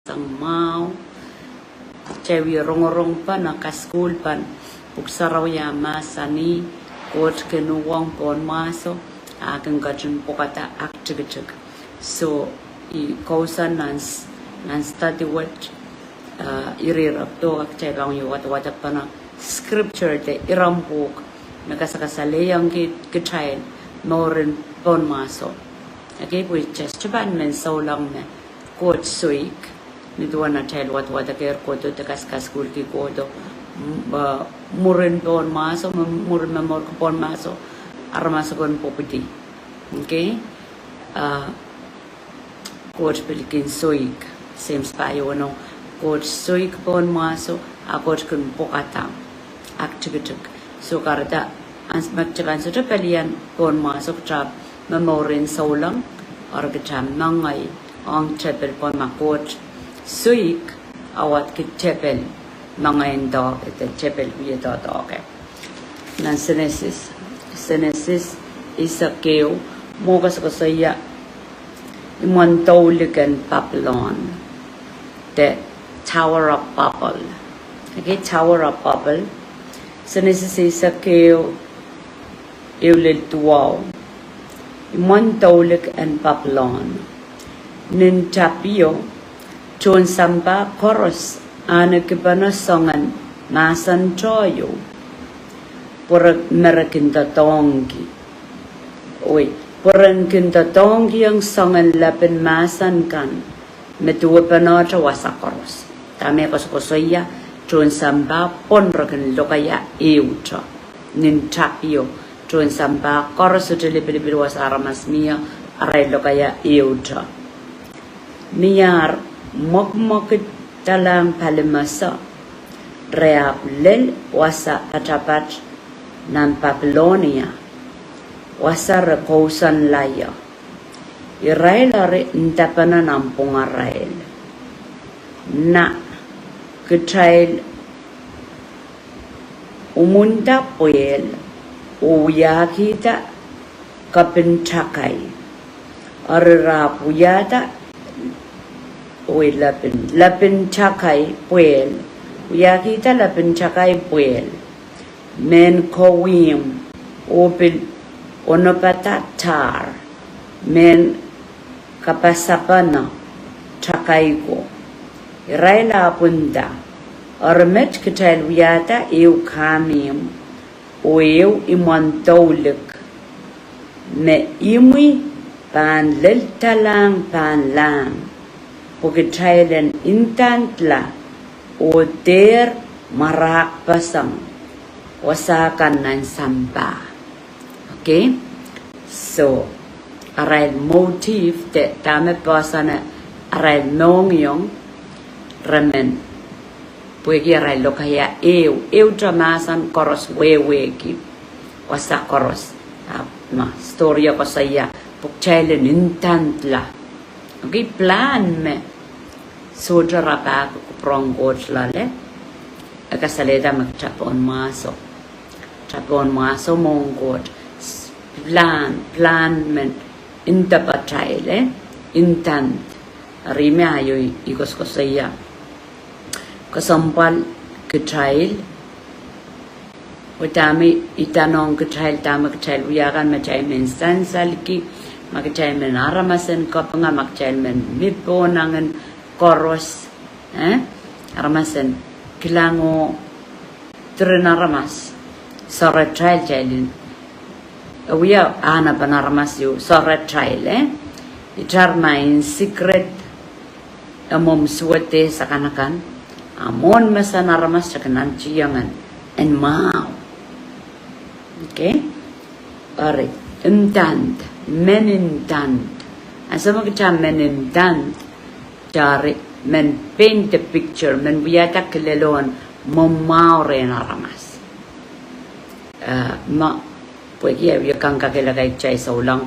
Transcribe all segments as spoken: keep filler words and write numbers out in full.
sang mwahu. Kitail wie rongorong pahn, kasukuhl pahn, Pwuhk Sarawi eh mahsanih, Koht kin uhwong pohn mwahso, ah kin ketin pwukada aktikitik. So, I kousoan nan s-, nan study wet, ah, ire ire pwutak kitail pahn wie wadawad pahn scripture de iren pwuhk me kasakasalehiong kitail mouren pohn mwahso. Okay, pwe just pahn men souleng me Koht soik, ni duwen atail wadawad, kehr kohdo de kas-, kasukuhlki kohdo, m-, ah, mwurin pohn mwahso, m-, mwurin momourki pohn mwahso, aramas kin pwupwidi. Okay? Ah, Koht pil kin soik, Sehms pahieu weneu, Koht soik pohn mwahso, ah Koht kin pwukada aktikitik. So kahrehda, ans-, ma kitail pahn sohte pelian pohn mwahso, kitail momourki souleng, eri kitail mengei ong tepil pwe ma Koht soik, awad ki tepil mengei doahke, de tepil wie doadoahke. Nan Senesis, Senesis eisek ehu, mwo koasokoasoia imwen doulik en Papilon, the Tower of Babel. Okay, Tower of Babel. Senesis eisek ehu, ehu lel duwau. Imwen doulik en Papilon. Nin tapio, tohn sampah koaros ahnekipene soangen mahsen tohto. Pwe re, me re kin doadoahngki. Oi, pwe re kin doadoahngkihong soangen lepin mahsen kan me duwepenehte wasa koaros. Dahme koasokoasoia, tohn sampah pwon re kin lokaia ehute. Nin tapio, tohn sampah koaros, sohte lipilipil wasa aramas mie, arail lokaia ehute. Ni ar mwekimwekidalahng palimese, re ahpw lel wasa patapat nan Papilonia, wasa re kousoanla ie. Irail eri ndapene nanpwungarail. Na, kitail umwunda pwehl oh wiahkihda kepin takai. Eri re ahpw wiahda, oi, lepin, lepin takai pwehl. Wiahkihda lepin takai pwehl. Mehn kouwihmw, oh pil onopada tar, mehn kapasapene takai ko. Irail ahpw nda, eri met kitail wiahda ehu kahmihmw oh ehu imwen doulik, me imwi pahn leldelahng pahnlahng, pwe kitail en ndandla oh dehr mwarahkpeseng wasa kan nan sampah. Okay? So, arail motive, de dahme poahsoane arail mohngiong, re men, pwehki arail lokaia ehu, ehute mahsen koaros wehwehki wasa koaros. Ahpw ma story o koasoia, pwe kitail en ndandla. Okay, plan me sohte rapahki kupwur en Koht loale, e kasalehda me kitail pohn mwahso. Kitail pohn mwahso mwohn Koht. S-, plan, plan men ndapatail, eh, ndand. Eri me aio I koasokoasoia. Kesempwal kitail, oh dahme idanohng kitail, dahme kitail wia kan, ma kitail men sansalki, ma kitail men aramas en kapinga, ma kitail men mi pohn angin koaros, eh? Aramas en kilang oh diren aramas, sohrehtail, kitail en, e wia ahnepen aramas ehu, sohrehtail, eh? Itar ma in secret, e mwomw suwed de sakanakan, a mwohn mesen aramas kitail kin nantihong en mwahu. Okay? Eri, ndand, men ndand. Ansou me kitail men ndand, kitail men paint the picture, men wiahda kilel en mwomwahu rehn aramas. Eh, ma, pwehki e wia kang kakehlaka kitail souleng.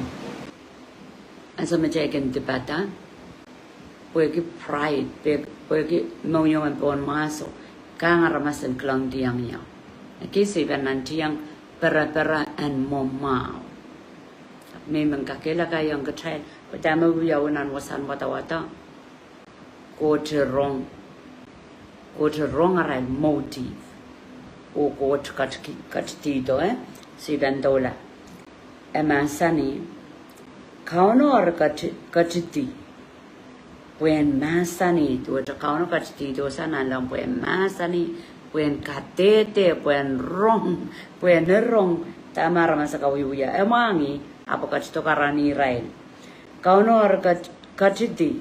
Ansou me kitail kin dipada, pwehki pride, pwe-, pwehki mohngiong en pohn mwahso, kang aramas en kilangdiong ie. Okay, so I pahn nantihong perepere en mwomwahu. Me I men kakehlakaiong kitail, oh dahme wiawi nan wasahn wadawad. Koht rong, Koht rong arail motive. Oh Koht kat-, katidihdo, eh? Sipwe doula. E mahsanih, Kauno eri kat-, katidi. Pwehn mahsanih, duwehte Kauno katidihdo sang nanleng pwehn mahsanih, pwehn kadehde, pwehn rong, pwehn rong, dahme aramas akan wiewia. E mwahngih, ahpw katido karanih irail. Kauno eri kat-, katidi,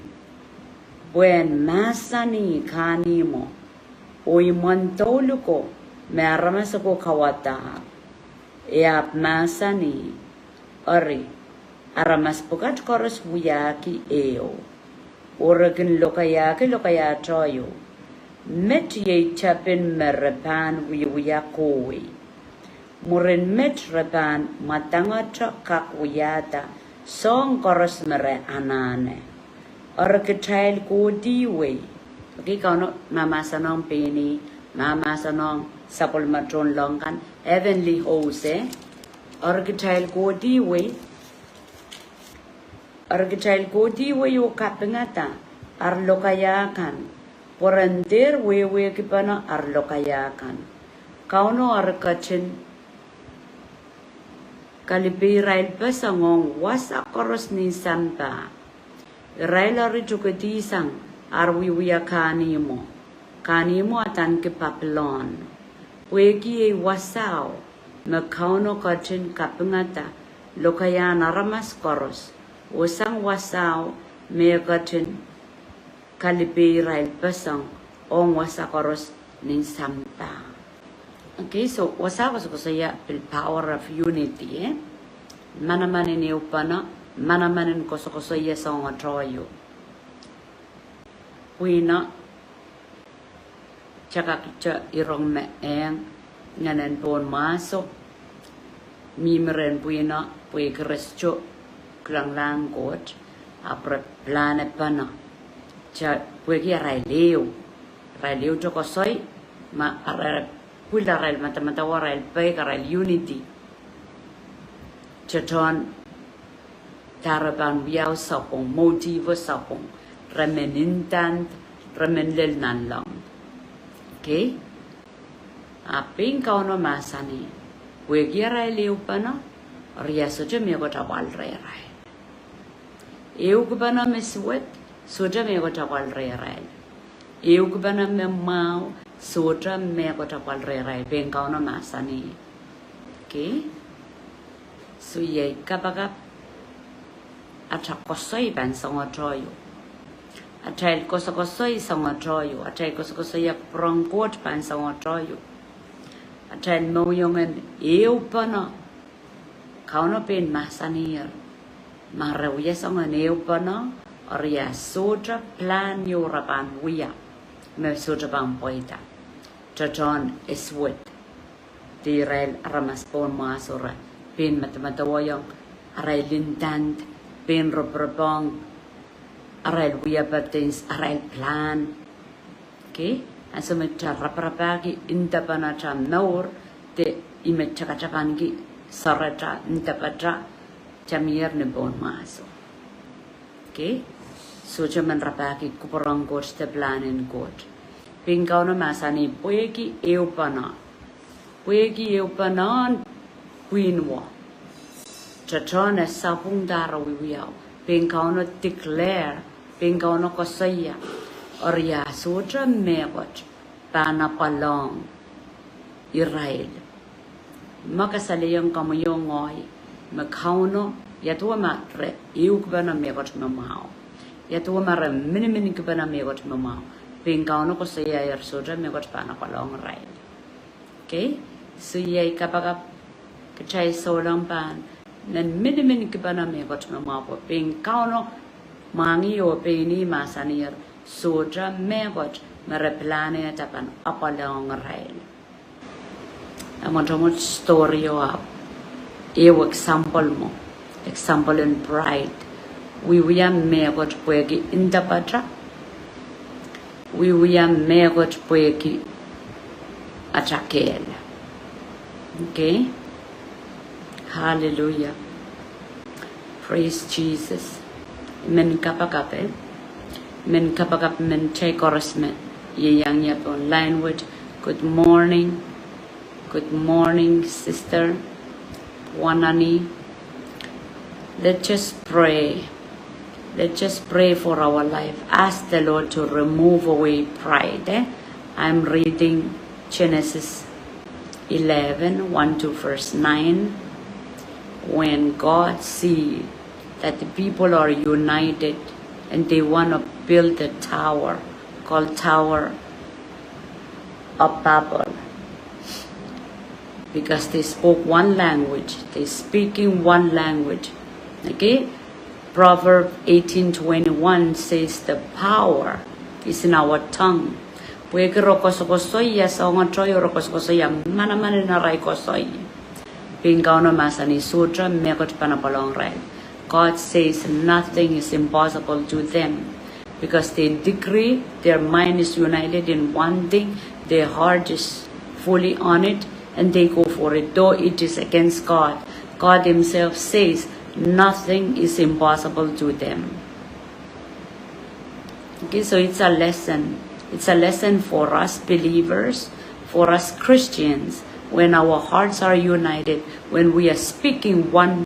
pwehn mahsanih kahnihmwo, oh imwen douluko me aramas ako kauwadahr. E ahpw mahsanih, Eri, aramas pwukat koaros wiahki ehu, oh re kin lokaiahki lokaiahte ehu. Met iei tepin me re pahn wiewia kohwei. Mwurin met re pahn mwadangete kak wiahda soahng koaros me re anahne. Eri kitail kohdihwei. Okay, Kauno mahmahsanihong pein ih, mahmahsanihong sapwellime tohnleng kan, heavenly host, eh? Eri kitail kohdihwei, eri kitail kohdihwei oh kapingada ar lokaia kan, pwe ren dehr wehwehkipene ar lokaia kan. Kauno eri ketin kalipeirailpeseng ong wasa koaros nin sampah. Irail eri tokedihsang ar wiewia kahnihmwo, kahnihmwo adaneki Papilon. Pwehki iei wasao me Kauno ketin kapingada lokaiahn aramas koaros, oh sang wasao me e ketin kalipeirailpeseng ong wasa koaros nin sampah. Okay, so wasa koasokoasoia pil power of unity, eh? Manaman en ehupene, manaman en koasokoasoia soangoatoio. Pwihno, kitail kak iang rong me eng, ngehnen pohn mwahso, mihmi rehn pwihno, pwehki re sohte kilangalahng Koht, ahpw re pilahn epene. Kitail, pwehki arail ehu, arail ehu tokosoai, ma arail pwil, arail madamadau, arail peik, arail unity. Kitail tohn, dahme re pahn wiawi sapwung, motive sapwung, re men intent, re men lel nanleng. Okay? Ahpw pein Kauno mahsanih, pwehki arail ehupene, eri e sohte mehkot apwal rehrail. Ehukipene me suwed, sohte mehkot apwal rehrail. Ehukipene me mwahu, sohte mehkot apwal rehrail. Pein Kauno mahsanih. Okay? So iei kapakap, atail koasoi pahn soangoatoio. Atail koasokoasoi soangoatoio. Atail koasokoasoia kupwur en Koht pahn soangoatoio. Atail mohngiong en ehupene. Kauno pein mahsanihong irail, ma re wia soangen ehupene, eri e sohte pilahn ieu re pahn wia me sohte pahn pweida. Tohtohn e suwed. Irail aramas pohn mwahso re pein madamadauiong arail intent, pein roporop ong arail wia patterns, arail pilahn. Okay? Ansou me kitail raparapahki independent mour, de ih me kitail katapanki sohrehda, independent, kitail mier ni pohn mwahso. Okay? Sohte men rapahki kupwur en Koht de pilahn en Koht. Pein Kauno mahsanih pwehki ehupene. Pwehki ehupene en pwihno. Tohtohn e sapwung dahme re wiwiawi. Pein Kauno declare, pein Kauno koasoia. Eri e sohte mehkot pahn apwalong irail. Ma kasalehiong komwi oh ngehi me Kauno, ia duwe ma re ehukipene mehkot me mwahu. Ia duwe ma re minimin kipene mehkot me mwahu. Pein Kauno koasoia eri sohte mehkot pahn apwalong irail. Okay? So iei kapakap, kitail souleng pahn men minimin kipene mehkot me mwahu pwe pein Kauno mwahngih oh pein ih mahsanih eri sohte mehkot me re pilahn eda pahn apwalong irail. Ahmw tohnmetn story o ahpw ehu example mwo, example en pride. Wiewia mehkot pwehki independent. Wiewia mehkot pwehki atail kehl. Okay? Hallelujah. Praise Jesus. Men kapakap, eh? men kapakap men kitail koaros me ieiang ie pohn line wet. Good morning. Good morning, Sister Wanani. Let's just pray. Let's just pray for our life. Ask the Lord to remove away pride, eh? I'm reading Genesis eleven, one to verse nine. When God see that the people are united and they want to build a tower called Tower of Babel, because they spoke one language, they speaking one language. Okay? Proverb eighteen twenty-one says the power is in our tongue. Pwehki re koasokoasoia, soangen tohto re koasokoasoia manaman en arail koasoi. Pwehki Kauno mahsanih sohte mehkot pahn apwalong irail. God says nothing is impossible to them. Because they decree, their mind is united in one thing, their heart is fully on it, and they go for it, though it is against God. God Himself says nothing is impossible to them. Okay, so it's a lesson. It's a lesson for us believers, for us Christians, when our hearts are united, when we are speaking one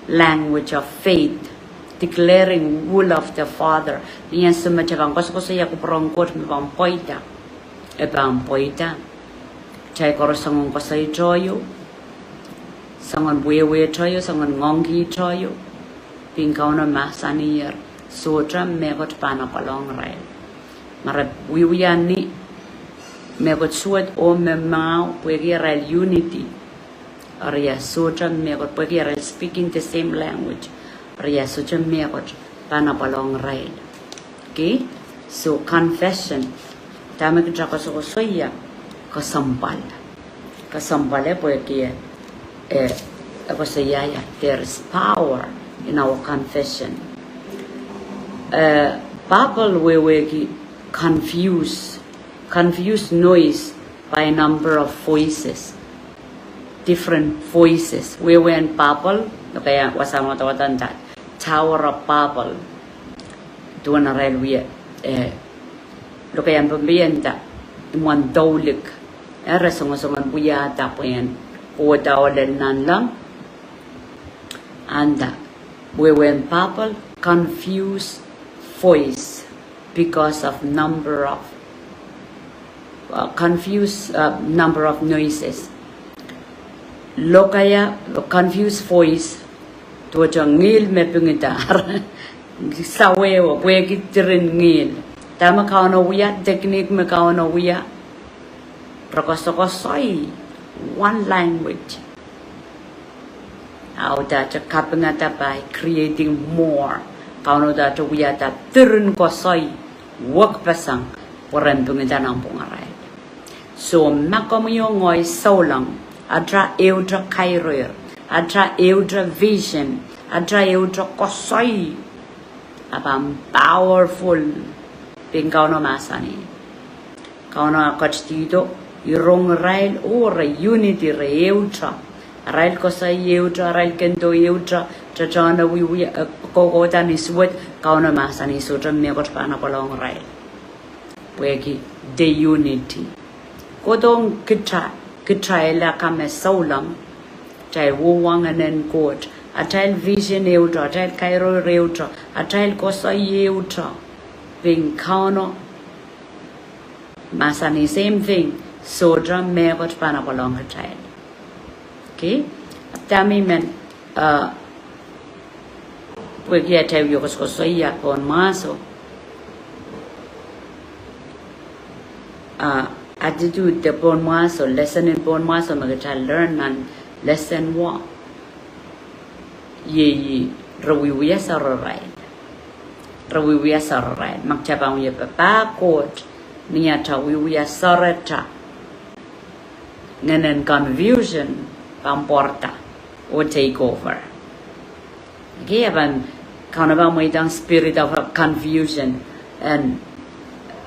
language of faith, declaring will of the Father. Ni ansou me kitail pahn koasokoasoia kupwuren Koht me pahn pweida, e pahn pweida. Kitail koaros soangen koasoi tohto, soangen wehwe tohto, soangen ngoangki tohto. Pwehki Kauno mahsanier sohte mehkot pahn apwalong irail. Ma re wiewia ni mehkot suwed oh me mwahu, pwehki arail unity, eri sohte mehkot, pwehki arail speaking the same language, eri sohte mehkot pahn apwalong irail. Okay? So confession, dahme kitail koasokoasoia, kesempwal. Kesempwal, eh, pwehki, eh, eh, koasoiaia, there is power in our confession. Eh, Babel wehwehki confuse, confuse noise by a number of voices, different voices. Wehwehn Babel, okay, wasa me wadawad en that Tower of Babel. Duwen arail wia, eh, lokaiahn pempienda, imwen doulik, eh, re songosongen wiahda pwehn kohda oh lel nanleng. And, uh, wehwehn Babel, confuse voice because of number of, uh, confuse, uh, number of noises. Lokaia, confuse voice, duwehte ngihl me pingida. Sawehwe, pwehki diren ngihl. Dahme Kauno wia, technique me Kauno wia, re koasokoasoi one language. A uhdahte kapingada by creating more. Kauno uhdahte wiahda diren koasoi wekpeseng pwe ren pingida nanpwungarail. So ma komwi oh ngehi souleng, ata ehute kairoir, ata ehute vision, ata ehute koasoi, a pahn powerful. Pwehki Kauno mahsanih, Kauno a ketidihdo, I rong irail oh re unity, re ehute. Arail koasoi ehute, arail kendo ehute, tataune wiewia, eh, kohkohda ni suwed, Kauno mahsanih sohte mehkot pahn apwalong irail. Pwehki the unity. Kohdohng kitail, kitail aka me souleng, kitail wia ngehnen Koht, atail vision ehute, atail kairoir ehute, atail koasoi ehute. Pwehki Kauno mahsanih same thing, sohte mehkot pahn apwalong kitail. Okay? Dahme I men, uh, pwehki atail wia koasokoasoia pohn mwahso, uh, attitude de pohn mwahso, lesson en pohn mwahso me kitail learn nan lesson one. Iei, re wiewia soararail. Re wiewia soararail. Ma kitail pahn wia papah Koht, ni atail wiewia soaratail, ngehnen confusion pahn pwarada oh take over. Okay, a pahn, Kauno pahn mweidohng spirit of confusion en,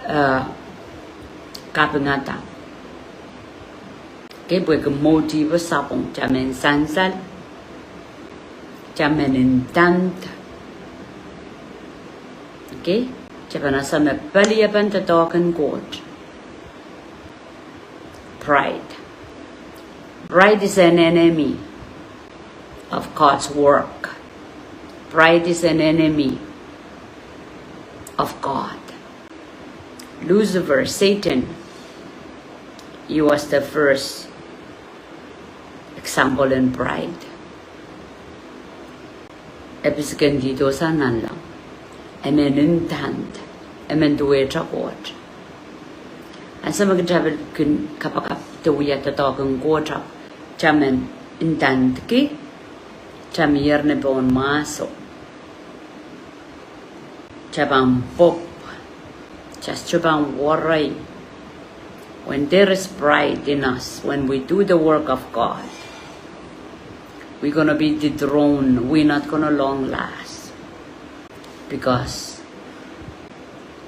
uh, kapingada. Okay, pwehki motive sapwung, kitail men sansal, kitail men intent. Okay? Kitail pahn ese me peliepen doadoahk en Koht. Pride. Pride is an enemy of God's work. Pride is an enemy of God. Lucifer, Satan, he was the first example in pride. E pisikendihdo sang nanleng. E men ndand. E men duwehte Koht. Ansou me kitail pil kin kapakap de wia doadoahk en Koht, kitail men ndandki, kitail mier ni pohn mahso. Kitail pahn pwopw. Kitail sohte pahn worry. When there is pride in us, when we do the work of God, we're gonna be dethroned. We're not gonna long last. Because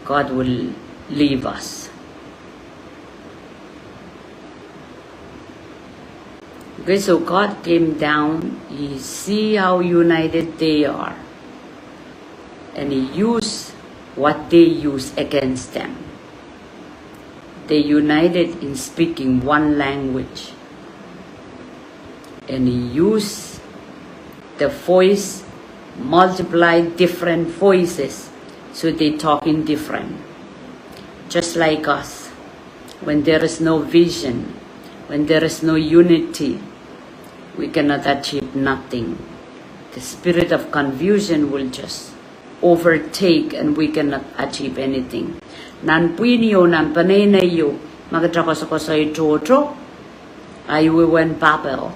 God will leave us. Okay, so God came down, he see how united they are, and he used what they use against them. They united in speaking one language. And he used the voice, multiply different voices, so they talk in different. Just like us, when there is no vision, when there is no unity, we cannot achieve nothing. The spirit of confusion will just overtake and we cannot achieve anything. Nan pwihn ieu, nan peneinei ieu, ma kitail koasokoasoi tohto, a iei wehwehn Babel.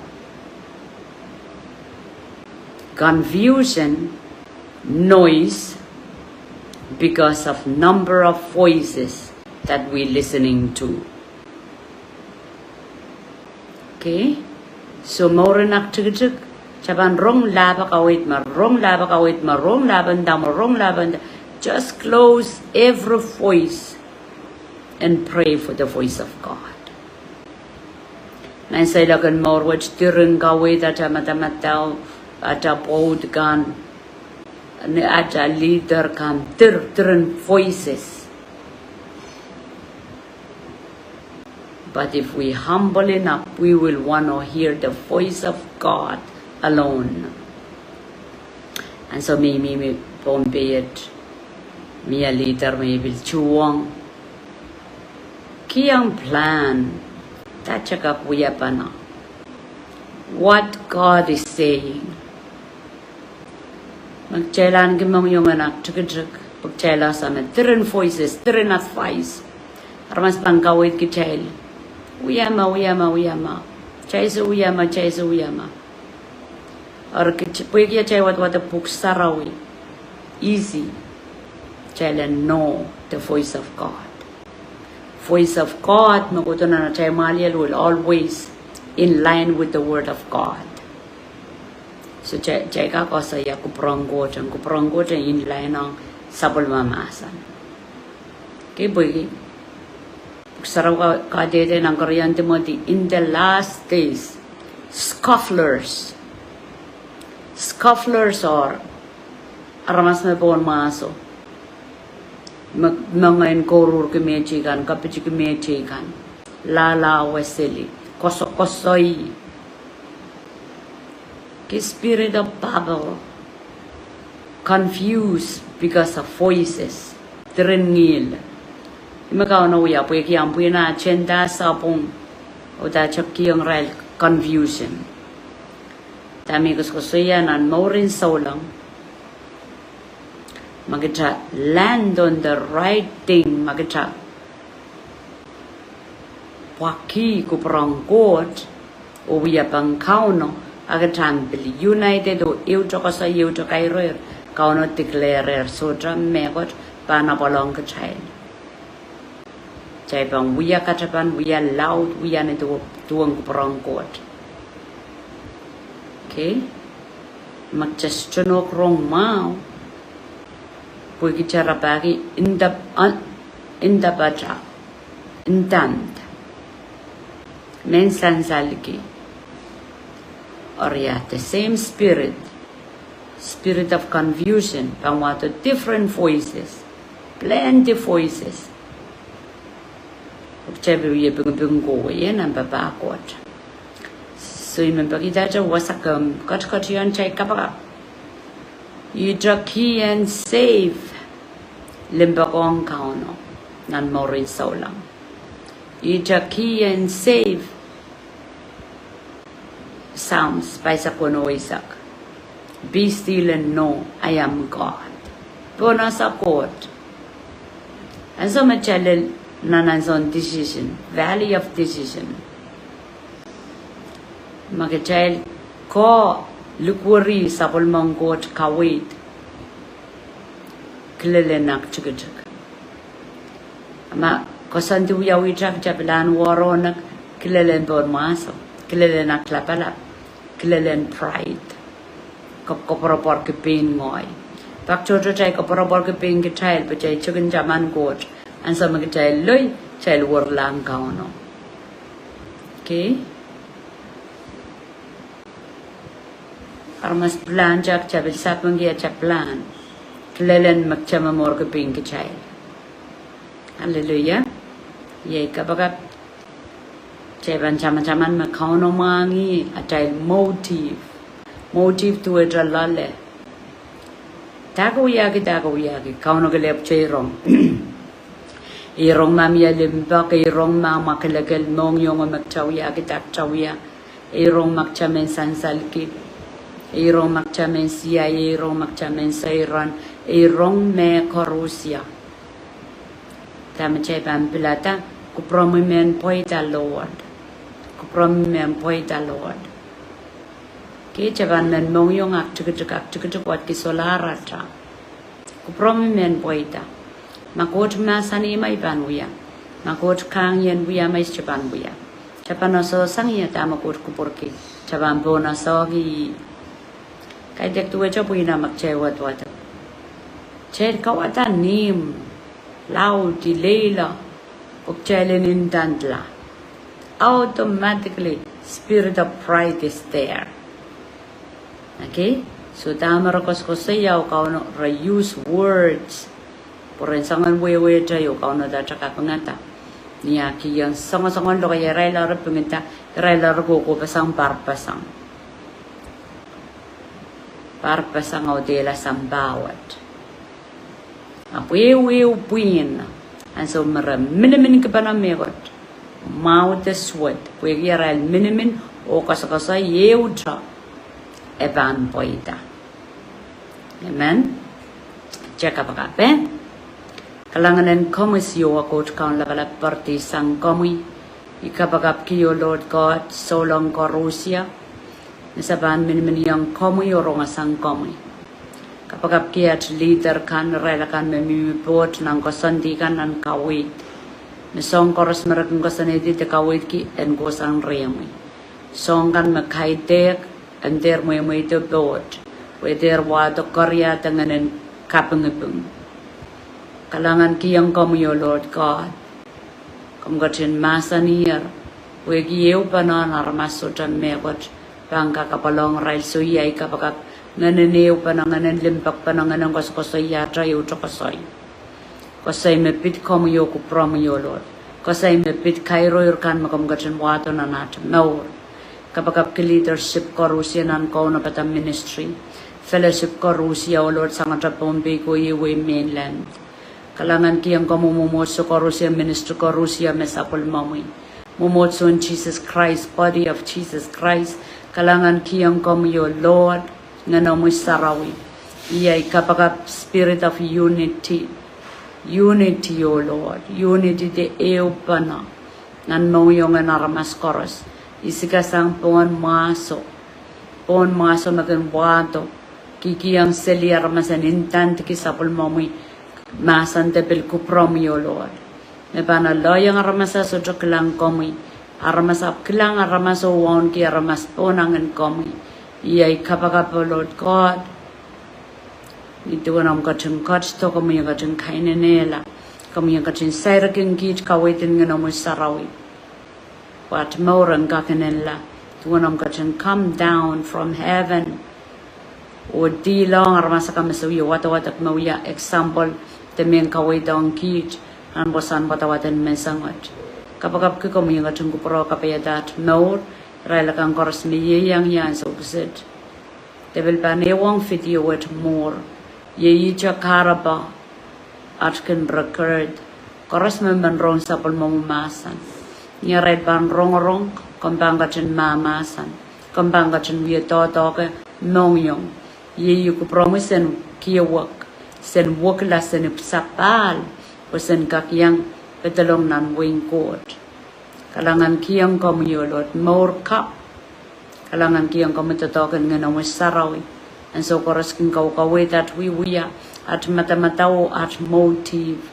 Confusion, noise, because of number of voices that we listening to. Okay? So mouren aktikitik, kitail pahn rong lahpo kaweid me, rong lahpo kaweid me, rong lahpo ndahmo, rong lahpo ndahmo. Just close every voice and pray for the voice of God. Nan seiloak en mour wet, diren kaweid, atail madamadau, atail pwoud kan, ni atail leader kan, dir, diren voices. But if we humble enough, we will want to hear the voice of God alone. Ansou me I mihmi Pohnpei et, mie leader me I pil tuhwong. Kihong plan, dahte kak wia pahn. What God is saying. Me kitail ahneki mohngiong en aktikitik, pwe kitail ese me diren voices, diren advice. Aramas pahn kaweid kitail. Wia ma, wia ma, wia ma. Kitail sohte wia ma, kitail sohte wia ma. Eri kit-, pwehki atail wadawad pwuhk sarawi. Easy. Kitail en know the voice of God. Voice of God, me kohdo nan atail mwahliel will always in line with the word of God. So kitail, kitail kak koasoia kupwur en Koht, kupwur en Koht in line ong sapwellime mahsen. Okay, pwehki pwuhk sarawi ka-, kadehde nan Korinth, Timothy, in the last days, scoffers. Scoffers are aramas me pohn mahso. Me, me ngehn kouruhrki mehteikan, kapitiki mehteikan. Lahlahweseli, koasokoasoi. The spirit of Babel, confused because of voices, diren ngihl. Ih me Kauno wia pwehki ahmw pwihn agenda sapwung, oh dahte kihong irail confusion. Dahme I koasokoasoia nan mouren souleng. Ma kitail land on the right thing, ma kitail pwakih kupwur en Koht, oh wia pahn Kauno, a kitail pil united oh ehute koasoi, ehute kairehr, Kauno declare-er sohte mehkot pahn apwal ong kitail. Kitail pahn wia katapan, wia laud, wia ni duwe-, duwen kupwur en Koht. Okay? Ma kitail sohte nohk rong mwahu, pwehki kitail rapahki ndap-, an-, ndapata, ndand. Mehn sansalki. Eri the same spirit, spirit of confusion, pahn wahdo different voices. plenty voices. Kitail pil wie pingiping kowe, ie nan papah Koht. So I men pekihda kitail wasa kem ketiket en atail kapakap. Ihte kihong safe limpoak ong Kauno nan mouren souleng. Ihte kihong safe Psalms paisek weneu eisek. Be still and know I am God. Pohnese Koht. Ansou me kitail lel nan ansoun decision, valley of decision, ma kitail ko likwerih sapwellimen Koht kaweid, kilelen aktikitik. Ma koasoandi wiawi, kitail pil anahne warohng kilelen pohnmwahso, kilelen aklapalap, kilelen pride. Kop- koapworopworki pein ngehi. Pak tohto kitail koapworopworki pein kitail pwe kitail tikin taman Koht. Ansou me kitail loi, kitail werlahng Kauno. Okay? Aramas pilahn kitail, kitail pil sapengki atail pilahn. Kilelen me kitail momourki pein kitail. Hallelujah. Iei kapakap. Kitail pahn tamataman me Kauno mwahngih atail motive. Motive duwehte loale. Dahke wiahki, dahke wiahki, Kauno kelehpwte rong. E rong ma mie limpoak, e rong ma mwakelekel, mohngiong me kitail wiahki, dahkte wia. E rong ma kitail men sansalki. E rong ma kitail men siai, e rong ma kitail men seiron, e rong mehkoaros. Dahme kitail pahn pilada, kupwuromwi men pweida Lord. Kupwuromwi men pweida Lord. Kitail pahn men mohngiong aktikitik, aktikitik wet ki solahr atail. Kupwuromwi men pweida. Ma Koht mahsanih ma I pahn wia. Ma Koht kahngieng wia ma I sohte pahn wia. Kitail pahn oasoasohng ie dahme Koht kupwurki. Kitail pahn pohnese ki. Kaidehk duwehte pwihn me kitail wadwadek. Kitail kawada nim, laud, ileila, pwe kitail en indandla. Automatically, spirit of pride is there. Okay? So dahme re koasokoasoia oh Kauno re use words. Pwe ren soangen wehwehte oh Kauno dahkte kapingada. Ni ah kihong soangosoangen lokaia irail ere pingida, irail ere kohkohpeseng, parpeseng. Parpeseng oh dehla sampah wet. Ahpw ehu ehu pwihn, ansou me re minimin kipena mehkot, mwahu de suwed, pwehki arail minimin oh koasokoasoi ehute, e pahn pweida. Amen. Kitail kapakap, eh? Kalahngan en komwi Siohwa Koht Kaun lapalap, poaridi sang komwi. I kapakapki, oh Lord God, souleng koarosie, me se pahn miniminiong komwi oh rongasang komwi. Kapakapki at leader kan, irail akan me mihmi pwoht nan koasoandi kan, nan kaweid. Me soahng koaros me re kin koasoanehdi de kaweidki en kohsang rehmwi. Soahng kan me kaidehk, en dehr mwemweido pwoht, pwe dehr wahdo koaros de ngehnen kapingiping. Kalahngankihong komwi, oh Lord God. Komw ketin mahsanier, pwehki ehupene en aramas sohte mehkot pahn kak apwalong irail. So I kapakap, ngehnen ehupene, ngehnen limpoakpene, ngehnen koasokoasoiahte ehute koasoi. Koasoi me pid komwi oh kupwuromwi, oh Lord. Koasoi me pid kairoir kan me komw ketin wahdo nan at mour. Kapakapki leadership koarosie nan Kaunopada ministry. Fellowship koarosie, oh Lord, sangete Pohnpei ko iei mainland. Kalahngankihong komwi mwomwohdiso koarosie, ministry koarosie me sapwellimomwi. Mwomwohdiso en Jesus Christ, body of Jesus Christ. Kalahngankihong komwi, oh Lord, Ngehnomwi Sarawi. I kapakap spirit of unity. Unity, oh Lord. Unity de ehupene nan mohngiong en aramas koaros. I sikasang pohn mwahso. Pohn mwahso me kin wahdo. Kihkihong seli aramas en indandiki sapwellimomwi mahsen de pil kupwuromwi, oh Lord. Me pahn aloiong aramas ah sohte kilang komwi. Aramas ahpw kilang aramas oh wauneki aramas pohn angin komwi. I kapakap, oh Lord God. Ni duwen omw ketin ketido, komwi en ketin kainenehla. Komwi en ketin sairkin kiht kaweid en Ngehnomwi Sarawi. Pwe at mour en kakinenla. Duwen omw ketin come down from heaven. Oh dihlong aramas akan me se wie wadawadek, me wia example de mehn kaweidohng kiht nan wasahn wadawad en menseng wet. Kapakapki komwi en ketin kupwure oh kapaiada aht mour, irail akan koaros me ieiang ia ansou kiset. De pil pahn ehuong video wet mwuhr, iei ihte kahrepe aht kin record koaros me men rong sapwellimomwi mahsen. Ni arail pahn rongorong, komw pahn ketin mahmahsen, komw pahn ketin wie doadoahke mohngiong. Iei kupwuromwi sen kiewek, sen wekila, sen ipwsapahl, oh sen kak iang pedolong nan wehin Koht. Kalahngan kihong komwi, oh Lord, mour kapw. Kalahngan kihong komwi doadoahk en Ngehnomwi Sarawi, ansou koaros kin kaukaweid aht wiewia, aht madamadau, aht motive,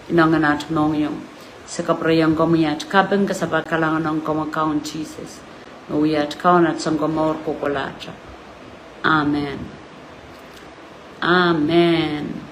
inengen aht mohngiong. Se kapwurehiong komwi aht kaping, kasapahl, kalahngan ong komwi Kaun Sises, me wia aht Kaun, aht Sounkomour kohkohlahte. Amen. Amen.